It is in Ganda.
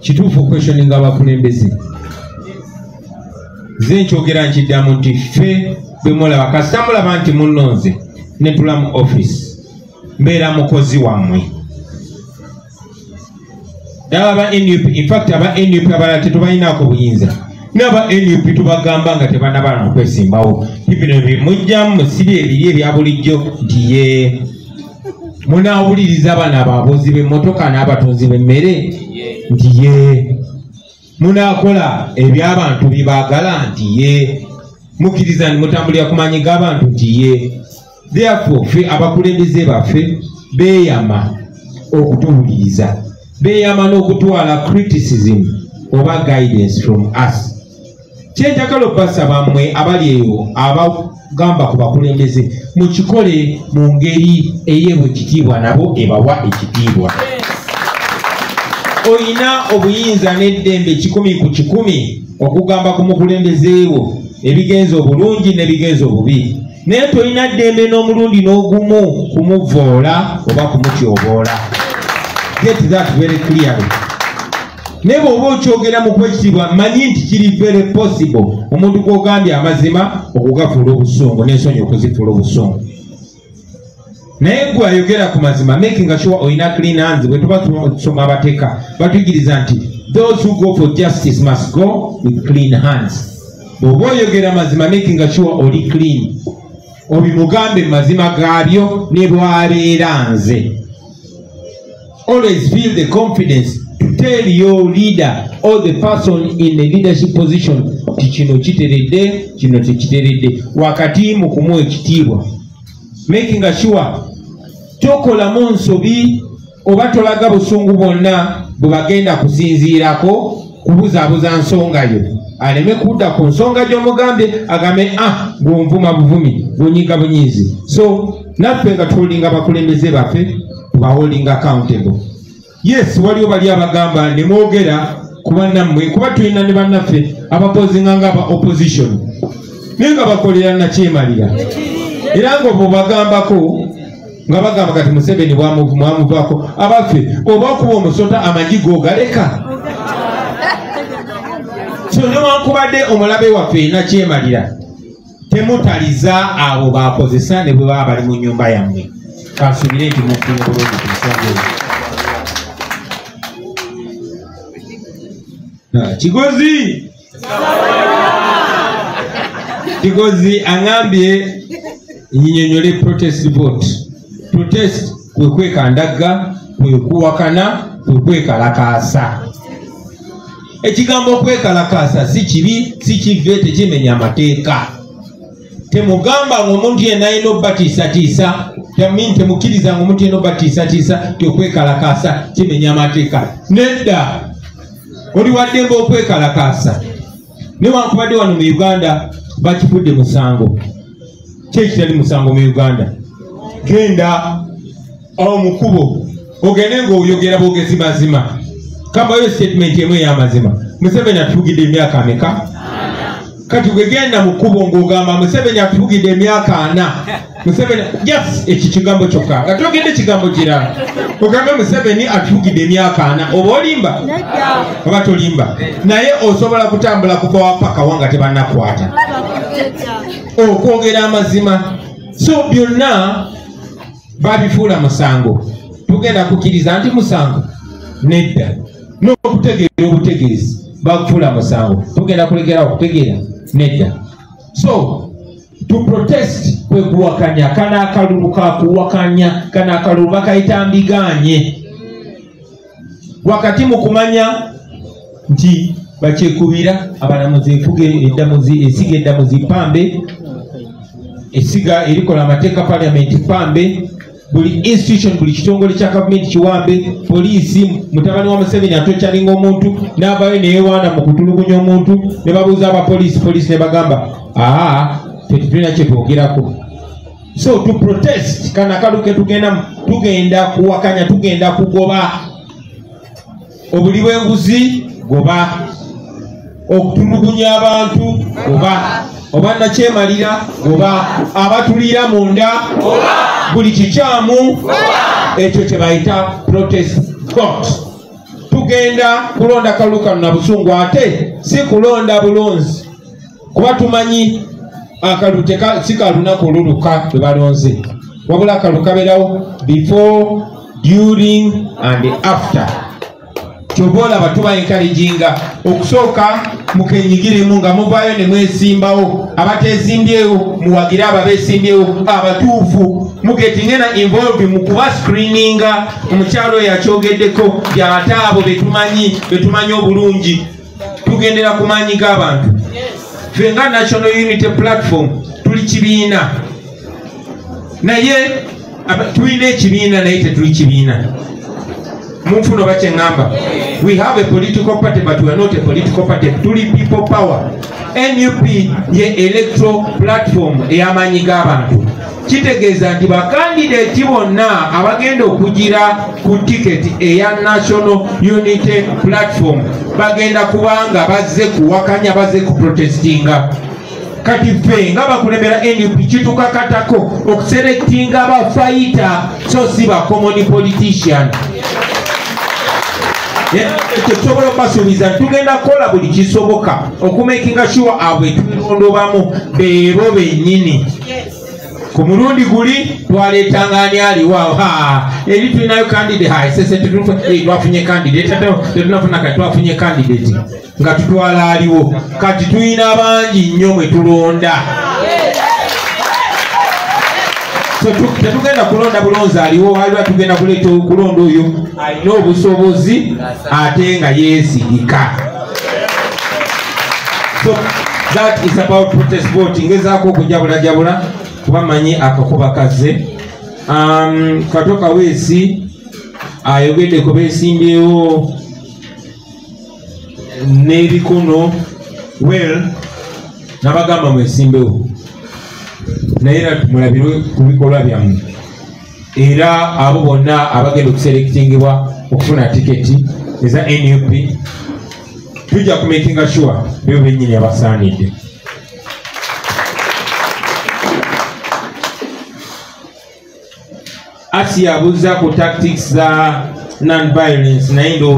Kituufu questioning abakulembeze. Nze nkyogera nkiddamu nti ffe bwe mulaba, kasita mulaba nti munnonze ne tula mu office, mbeera mukozi wammwe. Ddala aba NUP, in fact aba NUP abalala tetubalinaako buyinza, n'aba NUP tubagamba nga tebannabala n'okwesimbawo, bino mujjamu musibye ebiri ebya bulijjo nti ye munaawuliriza bano ababuuzi b'emmotoka n'abatunzi b'emmere nti ye munaakola eby'abantu bye baagala nti ye mukkiriza nti mutambulira ku maanyi g'abantu nti ye. Therefore ffe abakulembeze baffe beeyama okutuwuliriza, beeyama n'okutwala criticism oba guidance from us. Kyenjagala obbasaba mmwe abali eyo abagamba ku bakulembeze, mukikole mu ngeri eyeebwa ekitiibwa nabo ebawa ekitiibwa. Oyina obuyinza n'eddembe 100 ku 100 okugamba ku mukulembeze wo ebigenza obulungi n'ebigenza obubi, naye tolina ddembe n'omulundi n'ogumu kumuvoola oba kumutyoboola. Get that very clearly. Naye bw'oba okyogera mu kwekitiibwa, manyi nti kiri very possible omuntu gw'ogambye amazima okugafuula obusungu n'ensonyi okuzifuula obusungu. Naye gwe ayogera ku mazima, making sure olina clean hands. Bwe tuba tusoma abateeka batuyigiriza nti those who go for justice must go with clean hands. Bw'oba oyogera mazima, making sure oli clean, obimugambe mu mazima gaabyo ne bw'abeera nze. Always feel the confidence to tell your leader or the person in the leadership position nti kino kiteredde, kino tekiteredde, wakati mu kumuwa ekitiibwa, making sure tokolamu nsobi oba tolaga busungu bwonna bwe bagenda kusinziirako kubuzaabuza nsonga yo, aleme kudda ku nsonga gy'omugambye agambe ah gwonvuma buvumi, gwonyiga bunyiizi. So naffe nga tuholdinga abakulembeze baffe, tubaholding accountable. Yes, waliwo bali abagamba ne mwogera ku bannammwe, kuba tulina ne bannaffe abapozinga nga aba opposition naye nga bakolera nakyemalira, era nga bw'obagambako nga bagamba kati Museveni bwamuvaako. Abaffe, oba okuba omusota amagi googaleka. So newankubadde omulabe waffe nakyemalira, temutaliza abo bakozesa ne bwe baba bali mu nnyumba yammwe. Kansuubire nti mufunye bulungi ku nsonga eyo. Kigozi aŋambye nyinyonyole protest vote. Protest kwe kwekandagga, kwe kuwakana, kwe kwekalakaasa. Ekigambo okwekalakaasa si kibi, si kive, tekimenya amateeka. Temugamba ng'omuntu yenna alina obbatiisatiisa, temukkiriza ng'omuntu yenna obbatiisatiisa ti okwekalakaasa kimenya amateeka. Nedda, oli waddembe okwekalakaasa. Newankubadde wano mu Uganda bakifudde musango. Ki ekitali musango mu Uganda? Genda awo mu kkubo ogende ng'oyogera bwogezi mazima. Kambayo statement emu ey'amazima. Museveni atufugidde emyaka ameka? Kati gwe genda mu kkubo ng'ogamba Museveni atufugidde emyaka 4. Museveni, yes, ekyo kigambo kyokka nga togedde kigambo kirala. Ogambe Museveni atufugidde emyaka 4, oba olimba oba tolimba, naye osobola kutambula kuva wa paka wanga tebannakwata okwogera amazima. So byonna babifuula musango. Tugenda kukkiriza nti musango? Nedda. N'okutegeera obutegeezi bakufuula musango, tugenda kulekera okutegeera? Nedda. So to protest kwe kuwakanya. Kano akalulu kakuwakanya, kano akalulu bakayita mbiganye, wakati mu kumanya nti bakyekubira abalamuzi, enfuga eddamuzi, esiga eddamuzi pambe, esiga erikola amateeka parliament pambe, buli institution, buli kitongole kya gavumenti kiwambe, poliisi, mutabani wa Museveni atokyalinga omuntu n'avaayo ne yeewaana mu kutulugunya omuntu, ne babuuza abapoliisi, poliisi ne bagamba aa tetulina kye twogerako. So to protest, kano akalu ke tugenda, tugenda kuwakanya, tugenda kugoba obuli bw'enguzi, goba okutulugunya abantu, goba oba nakyemalira, goba abatuliira munda, goba buli kikyamu, ekyo kye bayita protest vote. Tugenda kulonda kalulu kano na busungu, ate si kulonda bulonzi, kuba tumanyi akalulu si ka lunaku oluluka lwe balonze, wabula akalulu kabeerawo before, during and after. Kyova olaba tuba encouraginga okusooka mukenyigiremu nga muvaayo ne mwesimbawo, abateesimbyewo muwagire abo abeesimbyewo abatuufu, mugetinge na involve mu kuba screeninga. Omukyalo oyo yakyogeddeko ate abo betumanyi obulungi, tugendera ku maanyi g'abantu. Ffe nga National Unity Platform tuli kibiina, naye tulina ekibiina naye tetuli kibiina. Munfuno bakye ŋŋamba, we have a political party but we are not a political party. Tuli people power. NUP ye electoral platform ey'amaanyi g'abantu. Kitegeeza nti bakandidate bonna abagenda okugira ku tiketi eya National Unity Platform bagenda kubanga bazze kuwakanya, bazze kuprotestinga. Kati ffe nga bakulembera NUP kitukakatako okuselectinga bafighter, so si ba common politician. Tusobola okubasuubiza nti tugenda kukola buli kisoboka okumakinga sure abo etulondobamu beebo bennyini. Ku mulundi guli twaleetanga ani aliwo awo, eri tulinayo candidate, sese twafunye candidate, tetunafuna kati twafunye candidate nga tutwala aliwo. Kati tulina bangi nnyo mwe tulonda. So tetugenda kulonda bulonzi aliwo, waliwo tugenda kuleeta kulonda oyo alina obusobozi ate nga yeesigika. So that is about protest voting. Ngezaako okujabulajabula kuba manyi akakuba kazze. Kato Kaweesi ayogedde ku beesimbyewo n'ebikono. Well, nabagamba mwesimbewo, naye era mulabirwe ku bikolwa byammwe. Era abo bonna abagenda okuselectingibwa okufuna tiketi eza NUP tujja kumakinga sure bebo bennyini abasaanidde. Asi abuuza ku tactics za non-violence, naye ndowooza